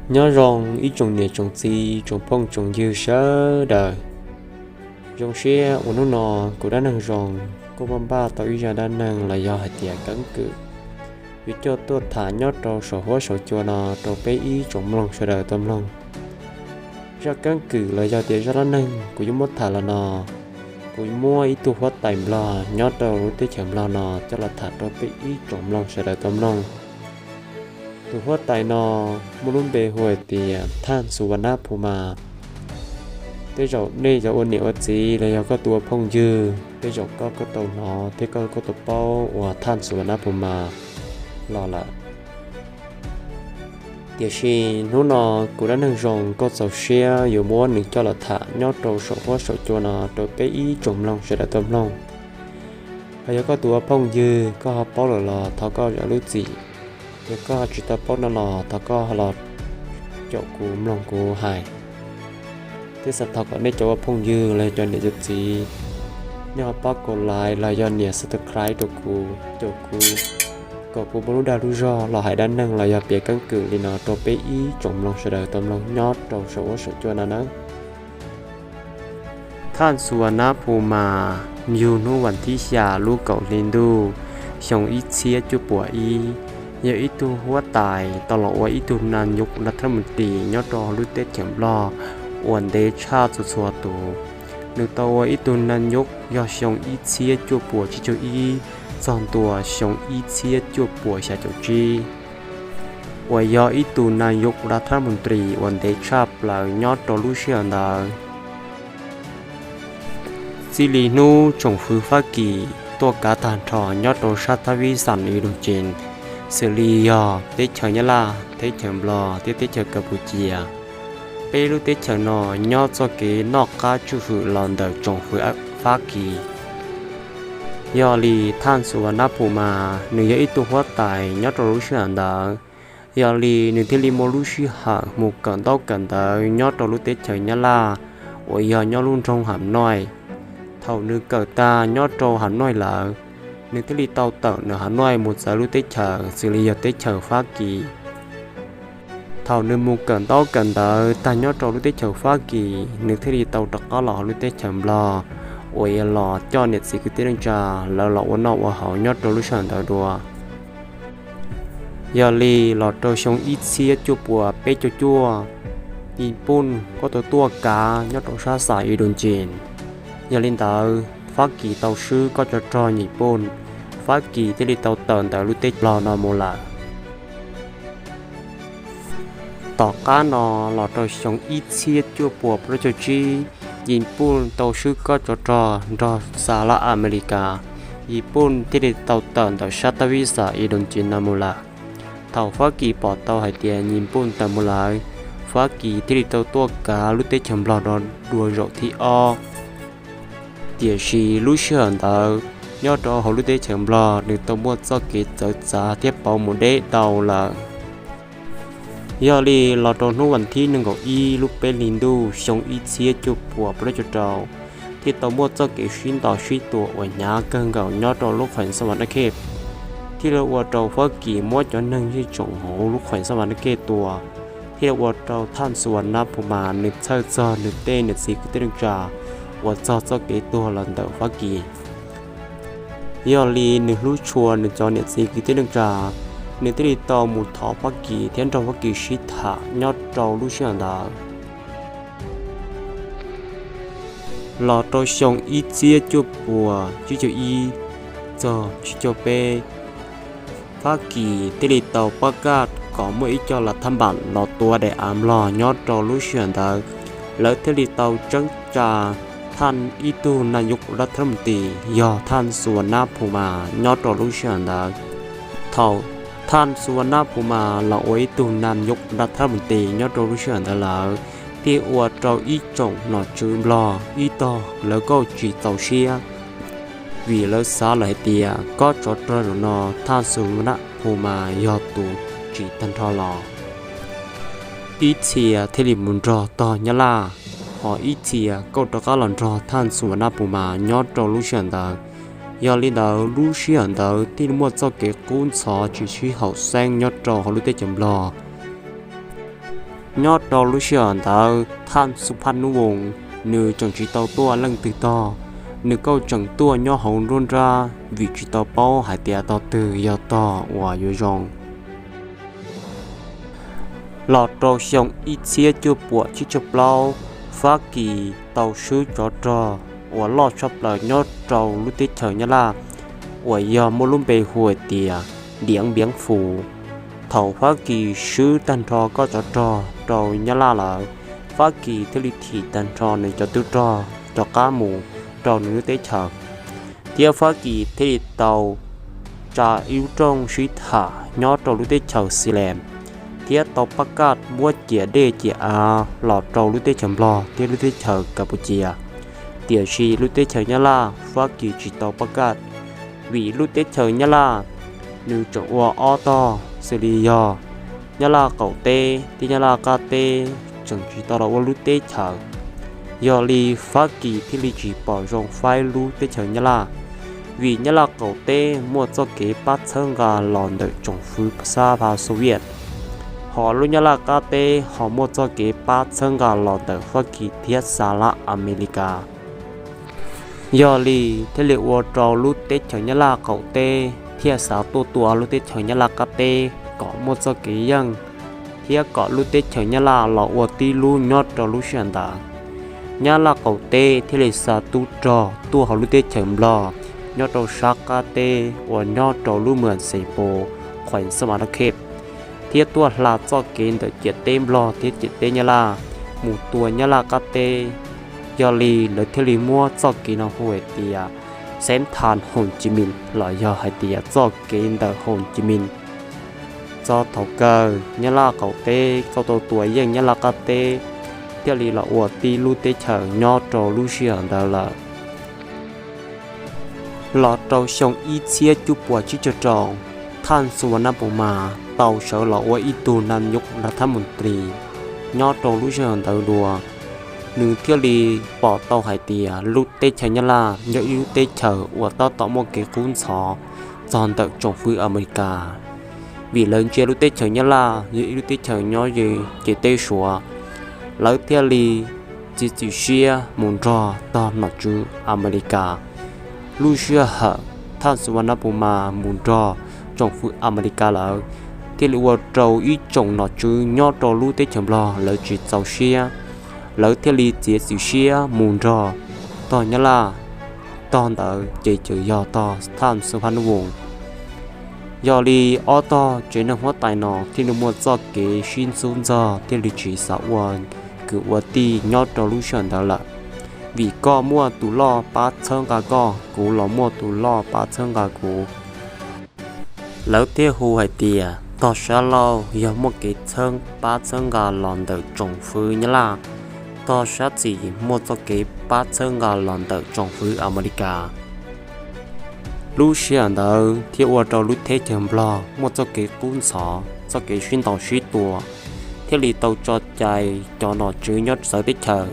Nyob zoo ib tsoom niam tsoom txiv tsoom phooj tsoom ywg sawv daws. Zoo siab uas hnub no kuv dab neeg zoo kuj muaj npaj tau ib zaj dab neeg los yog hais tias keeb kwm yuav coj tuaj tham nyob rau saum huab saum cua no rau peb ib tsoom mloog sawv daws tau mloog. Zaj keeb kwm los yog tias zaj dab neeg kuv yuav muab tham los no, kuv muab ib tug huab tais nplog nyob rau lub teb chaws nplog no coj los tham rau peb ib tsoom mloog sawv daws tau mloog. Tus huab tais no muaj lub npe hu hais tias Thaj Xu Vas Nab Phu Mas. Tej zaum nej cov ua niam ua txiv los yog koj tus ua phooj ywg, tej zaum koj kuj tau hnov thiab koj kuj tau paub uas Thaj Xu Vas Nab Phu Mas los lawm. Tiam sis hnub no kuv dab neeg zoo kuj txaus siab yuav muab nws coj los tham nyob rau saum huab saum cua no rau peb ib tsoom mloog sawv daws tau mloog. Hos yog koj tus ua phooj ywg koj ho paub lawm los thov koj zam lub txim, yog koj ho tsis tau paub no los thov koj ho los caum kuv mloog kuv hais. Thiab xav thov kom nej cov ua phooj ywg los yog cov niam cov txiv, nej ho pab kaus like los yog nias subscribe rau kuv, caum kuv, kom kuv muaj lub dag lub zog los hais dab neeg los yog piav keeb kwm li no rau peb ib tsoom mloog sawv daws tau mloog nyob rau saum huab saum cua no nawb. Thaj Xu Vas Nab Phu Mas yug hnub vas thib xya lub kaum hli ntuj xyoo ib txhiab cuaj puas ib, yog ib tug huab tais tau los ua ib tug nas yuj thab mus tris nyob rau lub teb chaws nplog uas ntev tshaj txhua txhua tus. Nws tau ua ib tug nas yuj yog xyoo ib txhiab cuaj puas tsib caug ib txog ntua xyoo ib txhiab cuaj puas xya caum tsib, uas yog ib tug nas yuj thab mus tris uas ntev tshaj plaws nyob rau lub sij hawm ntawd. Txij li hnub tsoom fwv Fab Kis tuaj kav tag nrho nyob rau sab thab vib xam i doo tsees, xws li yog teb chaws Nyab Laj, teb chaws Nplog thiab teb chaws Kapucia, peb lub teb chaws no nyob txoj kev noj qab tswj hwm los ntawm tsoom fwv Fab Kis. Yog li Thaj Xu Vas Nab Phu Mas nws yog ib tug huab tais nyob rau lub sij hawm ntawd. Yog li nws thiaj li muaj lub sij hawm mus kawm ntaub kawm ntawv nyob rau lub teb chaws Nyab Laj uas yog nyob lub nroog Ham Noij. Thaum nws kawm tag nyob rau Ham Noij lawm, nws thiaj li tau tawm ntawm Ham Noij mus txawv lub teb chaws xws li yog teb chaws Fab Kis. Thaum nws mus kawm ntaub kawm ntawv tag nyob rau lub teb chaws Fab Kis, nws thiaj li tau rov qab los hauv lub teb chaws Nplog uas yog los coj niam txiv kwv tij neej tsa lawv los ua noj ua haus nyob rau lub sij hawm ntawd dua. Yog li los rau xyoo ib txhiab cuaj puas peb caug cuaj, Yis Pooj kuj tau tuaj kav nyob rau sab xam i doo tsees. Yog li ntawd Fab Kis tau swb kob tsov rog Yis Pooj, Fab Kis thiaj li tau tawm ntawm lub teb chaws Nplog no mus lawm. Tom qab no los rau xyoo ib txhiab cuaj puas plaub caug tsib, Yis Pooj tau swb kob tsov rog nrog xa laj Amelikas, Yis Pooj thiaj li tau tawm ntawm sab thab vib xam i doo tsees no mus lawm. Thaum Fab Kis pom tau hais tias Yis Pooj tawm mus lawm, Fab Kis thiaj li tau tuaj kav lub teb chaws Nplog no dua zaum thib ob. Tiam sis lub sij hawm ntawd, nyob rau hauv lub teb chaws Nplog nws tau muaj txoj kev txawv txav thiab pauv mus deb tau lawm. Yog li los rau hnub vas thib nees nkaum ib lub peb hlis ntuj xyoo ib txhiab cuaj puas plaub caug rau, thiaj tau muaj txoj kev sib ntaus sib tua uas hnyav kawg nkaus nyob rau lub qhov Xas Vas Nab Khej, thiaj li ua rau Fab Kis muab cov neeg zej tsoom hauv lub qhov Xas Vas Nab Khej tua, thiaj li ua rau Thaj Xu Vas Nab Phu Mas nws txhawj txog nws tej niam txiv kwv tij neej tsa uas txog txoj kev tuag los ntawm Fab Kis. Yog li nws hlub tshua nws cov niam txiv kwv tij neej tsa, nws thiaj li tau mus thov Fab Kis thiab nrog Fab Kis sib tham nyob rau lub sij hawm ntawd. Los rau xyoo ib txhiab cuaj puas tsib caug ib txog tsib caug peb, Fab Kis thiaj li tau pab kaj kom muaj ib co lav thab npam los tua daim av Nplog nyob rau lub sij hawm ntawd. Lawv thiaj li tau tseeb tsa Thaj ib tug nas yuj ras thab mus tis yog Thaj Xu Vas Nab Phu Mas nyob rau lub sij hawm ntawd. Thaum Thaj Xu Vas Nab Phu Mas los ua ib tug nas yuj ras thab mus tis nyob rau lub sij hawm ntawd lawm, thiaj ua rau ib tsoom nom tswv Nplog ib tog lawv kuj tsis txaus siab, vim lawv xav lawm hais tias kob tsov rog zaum no Thaj Xu Vas Nab Phu Mas yog tus tsim tag nrho los. Ib txhia thiaj li mus nrog tog Nyab Laj, ho ib txhia kuj rov qab los nrog Thaj Xu Vas Nab Phu Mas nyob rau lub sij hawm ntawd. Yog li ntawd lub sij hawm ntawd thiaj li muaj txoj kev qub ntxhov tsis sib haum xeeb nyob rau hauv lub teb chaws Nplog. Nyob rau lub sij hawm ntawd Thaj Xu Phaj Nub Voos nws tseem tsis tau tuaj leej twg tog, nws kuj tseem tuaj nyob hauv nruab nrab vim tsis tau paub hais tias tog twg yog tog uas yuav zoo. Los rau xyoo ib txhiab cuaj puas tsib caug plaub, Fab Kis tau swb tsov rog uas loj tshaj plaws nyob rau lub teb chaws Nyab Laj uas yog muaj lub npe hu hais tias Diav Npiav Fus. Thaum Fab Kis swb tag nrho koj tsov rog rau Nyab Laj lawm, Fab Kis thiaj li thim tag nrho nws cov tub rog rov qab mus rau nws lub teb chaws, thiab Fab Kis thiaj li tau tsa ib lub rooj sib tham nyob rau lub teb chaws Xis Les, thiab tau pab kaj muab ciam dej ciam av los rau lub teb chaws Nplog thiab lub teb chaws Kas Pus Cias. Tiam sis lub teb chaws Nyab Laj Fab Kis tsis tau pab kaj, vim lub teb chaws Nyab Laj nws tseem ua ob tog xws li yog Nyab Laj qaum teb thiab Nyab Laj qab teb tseem tsis tau los ua lub teb chaws. Yog li Fab Kis thiaj li tsis pom zoo faib lub teb chaws Nyab Laj, vim Nyab Laj qaum teb muaj txoj kev pab txhawb nqa los ntawm tsoom fwv sab phav Soviet, hos lub Nyab Laj qab teb ho muaj txoj kev pab txhawb nqa los ntawm Fab Kis thiab Xas Lab Amelikas. Yog li thiaj li ua rau lub teb chaws Nyab Laj qaum teb thiaj xav tuaj tua lub teb chaws Nyab Laj qab teb kom muaj txoj kev yeej, thiab kom lub teb chaws Nyab Laj los ua tib lub nyob rau lub sij hawm ntawd. Nyab Laj qaum teb thiaj li xa tub rog tuaj hauv lub teb chaws Nplog nyob rau sab qab teb uas nyob rau lub mws Xeem Pos, khuees Xas Mas Dab Khej, thiab tuaj hla txoj kev ntawm ciam teb Nplog thiab ciam teb Nyab Laj mus tua Nyab Laj qab teb. Yog li lawv thiaj li muab txoj kev no hu hais tias Xeeb Thas Hoo Ci Mis los yog hais tias txoj kev ntawm Hoo Ci Mis. Txog thaum kawg Nyab Laj qaum teb kuj tau tua yeej Nyab Laj qab teb, thiaj li los ua tib lub teb chaws nyob rau lub sij hawm ntawd lawm. Los rau xyoo ib txhiab cuaj puas tsib caug rau, Thaj Xu Vas Nab Pus Mas tau sawv los ua ib tug nas yom ra thab mus tris nyob rau lub sij hawm ntawd dua. Nws thiaj li pom tau hais tias lub teb chaws Nyab Laj yog ib lub teb chaws uas tab tom muaj kev kub ntxhov txog ntawm tsoom fwv Amelikas, vim lawv ntsia lub teb chaws Nyab Laj yog ib lub teb chaws nyob ze ciam teb Suav. Lawv thiaj li txiav txim siab mus nrog tog nom tswv Amelikas. Lub sij hawm Thaj Xu Vas Nab Pus Mas mus nrog tsoom fwv Amelikas lawm, thiaj li ua rau ib tsoom nom tswv nyob rau lub teb chaws Nplog lawv tsis txaus siab, lawv thiaj li txiav txim siab mus nrog tog Nyab Laj. Tog ntawd ces tseem yog tog Thaj Xu Phaj Nub Voos. Yog li ob tog tsev neeg huab tais no thiaj li muaj txoj kev sib ntxub ntxog thiaj li tsis xav ua kwv ua tij nyob rau lub sij hawm ntawd lawm, vim koj muaj tus loj pab txhawb nqa koj, kuv los muaj tus loj pab txhawb nqa kuv. Lawv thiaj hu hais tias tog sab laug yog muaj kev txhawb pab txhawb nqa los ntawm tsoom fwv Nyab Laj, tog sab txis muaj txoj kev pab txhawb nqa los ntawm tsoom fwv Amelikas. Lub sij hawm ntawd thiaj ua rau lub teb chaws Nplog muaj txoj kev kub ntxhov, txoj kev sib ntaus sib tua, thiaj li tau tso cai cov nom tswv nyob txawv teb chaws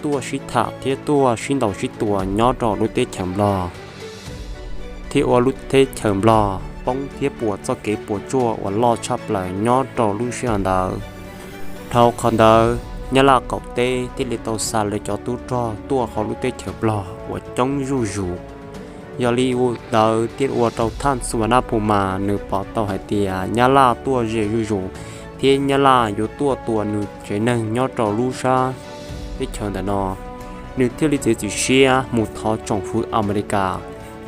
tuaj sib tham thiab tuaj sib ntaus sib tua nyob rau lub teb chaws Nplog, thiaj ua lub teb chaws Nplog poob thiab puas txoj kev puas tsuaj uas loj tshaj plaws nyob rau lub sij hawm ntawd. Dhau qhov ntawd, Nyab Laj qaum teb thiaj li tau xa lawv cov tub rog tuaj hauv lub teb chaws Nplog uas coob zuj zus. Yog li ntawd thiaj ua rau Thaj Xu Vas Nab Pus Mas nws pom tau hais tias Nyab Laj tuaj ze zuj zus, thiab Nyab Laj yuav tuaj tua nws tsev neeg nyob rau lub sab teb chaws ntawm no. Nws thiaj li txiav txim siab mus thov tsoom fwv Amelikas,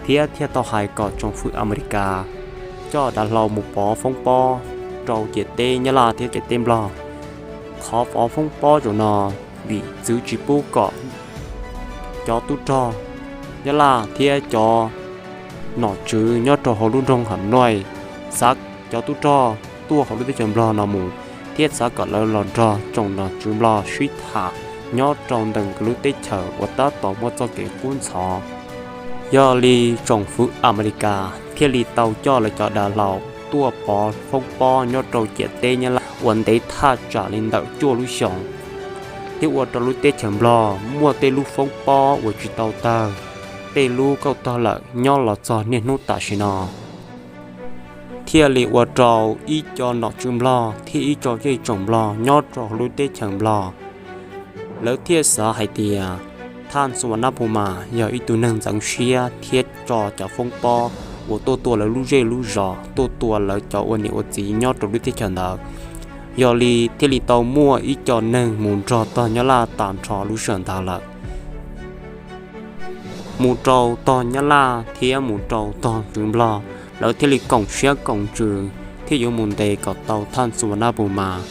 thiab thiaj tau hais kom tsoom fwv Amelikas coj dav hlau mus pov foob pob rau ciam teb Nyab Laj thiab ciam teb Nplog. Qhov pov foob pob zaum no vim txwv tsis pub kom cov tub rog Nyab Laj thiab cov nom tswv nyob rau hauv lub nroog Ham Noij xav cov tub rog tuaj hauv lub teb chaws Nplog no mus, thiab xav kom lawv los nrog tsoom nom tswv Nplog sib tham nyob rau ntawm nkawd lub teb chaws uas tab tom muaj txoj kev kub ntxhov. Yog li tsoom fwv Amelikas thiaj li tau coj lawv cov dav hlau tuaj pov foob pob nyob rau ciam teb Nyab Laj uas ntev thaj tsam li ntawm cuaj lub xyoos, thiab ua rau lub teb chaws Nplog muaj tej lub foob pob uas tsis tau tawg, tej lub kuj tawg lawm nyob los txog niaj hnub tam sim no. thiaj li ua rau ib co nom tswv Nplog thiab ib co zej tsoom Nplog nyob rau hauv lub teb chaws Nplog, lawv thiaj xav hais tias Thaj Xu Wa Nab Phu Mas yog ib tug neeg ntxeev siab thiab tso cov foob pob uas tuaj tua lawv lub zej lub zos, tuaj tua lawv cov ua niam ua txiv nyob rau lub teb chaws ntawd. Yog li thiaj li tau muaj ib co neeg mus nrog tog Nyab Laj tag nrho lub sij hawm ntawd lawm. Mus rau tog Nyab Laj thiab mus rau tog tswv Nplog, lawv thiaj li koom siab koom ntsws thiab yuav mus ntes kom tau Thaj Xu Wa Nab Phu Mas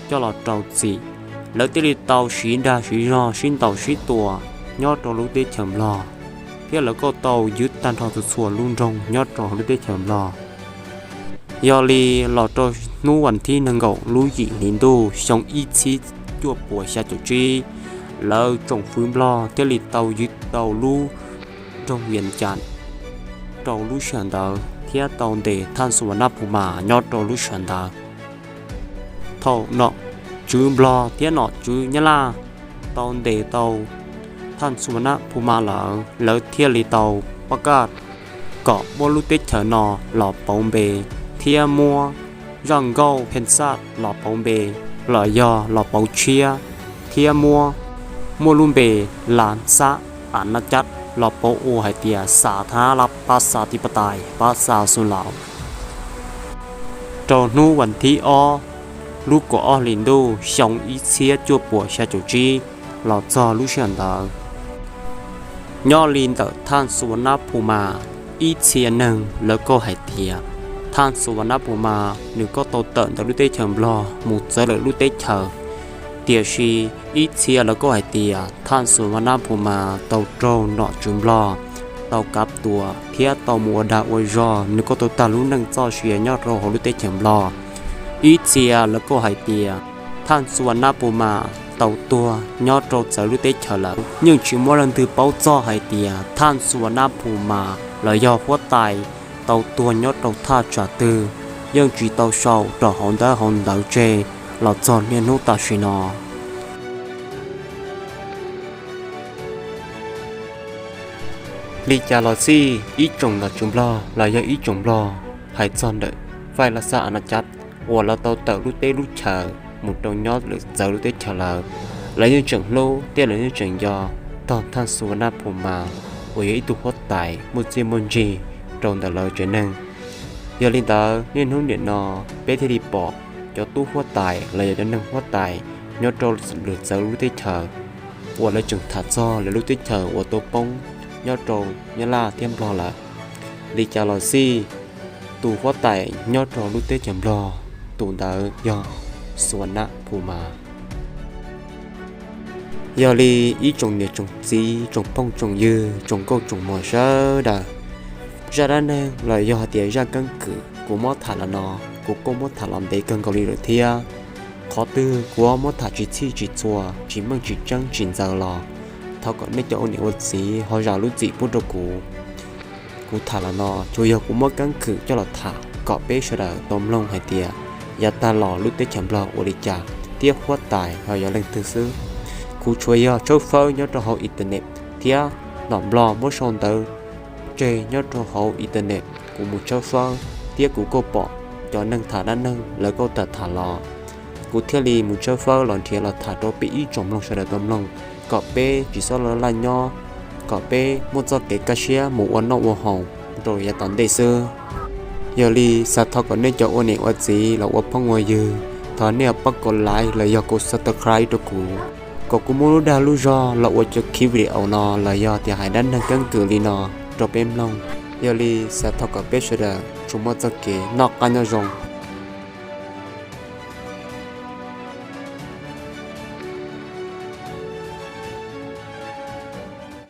coj los rau txim. Lawv thiaj li tau siv dag siv zog sib ntaus sib tua nyob rau lub teb chaws Nplog, thiab lawv kuj tau ywj tag nrho txhua txhua lub nroog nyob rau hauv lub teb chaws Nplog. Yog li los rau hnub vas thib nees nkaum lub yim hli ntuj xyoo ib txhiab cuaj puas xya caum tsib, lawv tsoom fwv Nplog thiaj li tau ywj tau lub nroog Vias Cas rau lub sij hawm ntawd thiab tau ntes Thaj Xu Wa Nab Phu Mas nyob rau lub sij hawm ntawd. Thaum nom tswv Nplog thiab nom tswv Nyab Laj tau ntes tau Thaj Xu Wa Nab Phu Mas lawm, lawv thiaj li tau pab kaj kom muab lub teb chaws no los pauv npe thiab muab zaj nkauj Pheej Xaj los pauv npe, los yog los pauv tshiab, thiab muab, muab lub npe Las Xaj As Nas Cab los pauv ua hais tias Xas Thas Las Pas Xas Tis Pas Tais Pas Xas Xus Laus. Rau hnub vas thib ob lub kaum ob hlis ntuj xyoo ib txhiab cuaj puas xya caum tsib los txog lub sij hawm ntawd, nyob li ntawm Thaj Xu Wa Nab Phu Mas, ib txhia neeg lawv kuj hais tias Thaj Xu Wa Nab Phu Mas nws kuj tau tawm ntawm lub teb chaws Nplog mus txawv lwm lub teb chaws, tiam sis ib txhia lawv kuj hais tias Thaj Xu Wa Nab Phu Mas tau raug nom tswv Nplog tau kav tua thiab tau mus ua dag ua zog, nws kuj tau tag lub neej txoj sia nyob rau hauv lub teb chaws Nplog. Ib txhia lawv kuj hais tias Thaj Xu Wa Nab Phu Mas tau tuag nyob rau txawv lub teb chaws lawm, yeej tsis muaj leej twg paub txog hais tias Thaj Xu Wa Nab Phu Mas los yog huab tais tau tuag nyob rau thaj tsam twg, yeej tsis tau sau rau hauv ntaub hauv ntawv tseg los txog niaj hnub tam sim no. Li cas los xij, ib tsoom nom tswv Nplog los yog ib tsoom Nplog hais txog ntawm Faij Las Xaj As Nas Cab uas lawv tau tawm lub teb lub chaws mus rau nyob lwm txawv lub teb chaws lawm, lawv yeej tseem hlub thiab lawv yeej tseem nco tog Thaj Xu Wa Nab Phu Mas uas yog ib tug huab tais muaj txiaj muaj ntsig rau ntawm lawv tsev neeg. Yog li ntawd niaj hnub nim no peb thiaj li pom cov tub huab tais los yog cov neeg huab tais nyob rau lwm txawv lub teb chaws uas lawv tseem tham txog lawv lub teb chaws uas tau poob nyob rau Nyab Laj thiab Nplog lawm. Li cas los xij, tus huab tais nyob rau lub teb chaws Nplog, tus ntawd yog Xu Wa Nab Phu Mas. Yog li ib tsoom niam tsoom txiv tsoom phooj tsoom ywg tsoom nkauj tsoom muam sawv daws, zaj dab neeg los yog hais tias zaj keeb kwm kuv muab tham los no, kuv kuj muab tham los ntev kawg nkaus li lawm thiab. Qhov twg kuv muab tham tsis txhij tsis txhua, tsis meej tsis tseeb tsis ntxaws los thov kom nej cov ua niam ua txiv ho zam lub txim pub rau kuv. Kuv tham los no tsuas yog kuv muab keeb kwm coj los tham kom peb sawv daws tau mloog hais tias yav tag los lub teb chaws Nplog ua li cas thiab huab tais ho yog leej twg xwb. Kuv tsuas yog tshawb fawb nyob rau hauv internet thiab nom Nplog muab sau ntawv tseg nyob rau hauv internet, kuv mus tshawb fawb thiab kuv kuj pom cov neeg tham dab neeg lawv kuj tham tham los, kuv thiaj li mus tshawb fawb los nrhiav los tham rau peb ib tsoom mloog sawv daws tau mloog, kom peb tsis txhob laj laj nyob, kom peb muaj txoj kev kaj siab mus ua noj ua haus rau yav tom ntej xwb. Yog li xav thov kom nej cov ua niam ua txiv los ua phooj ua ywg, thov nej pab kom like los yog kom subscribe rau kuv, kom kuv muaj lub dag lub zog los ua cov clip video no los yog tias hais dab neeg keeb kwm li no rau peb mloog. Yog li xav thov kom peb sawv daws tsuas muaj txoj kev noj qab nyob zoo.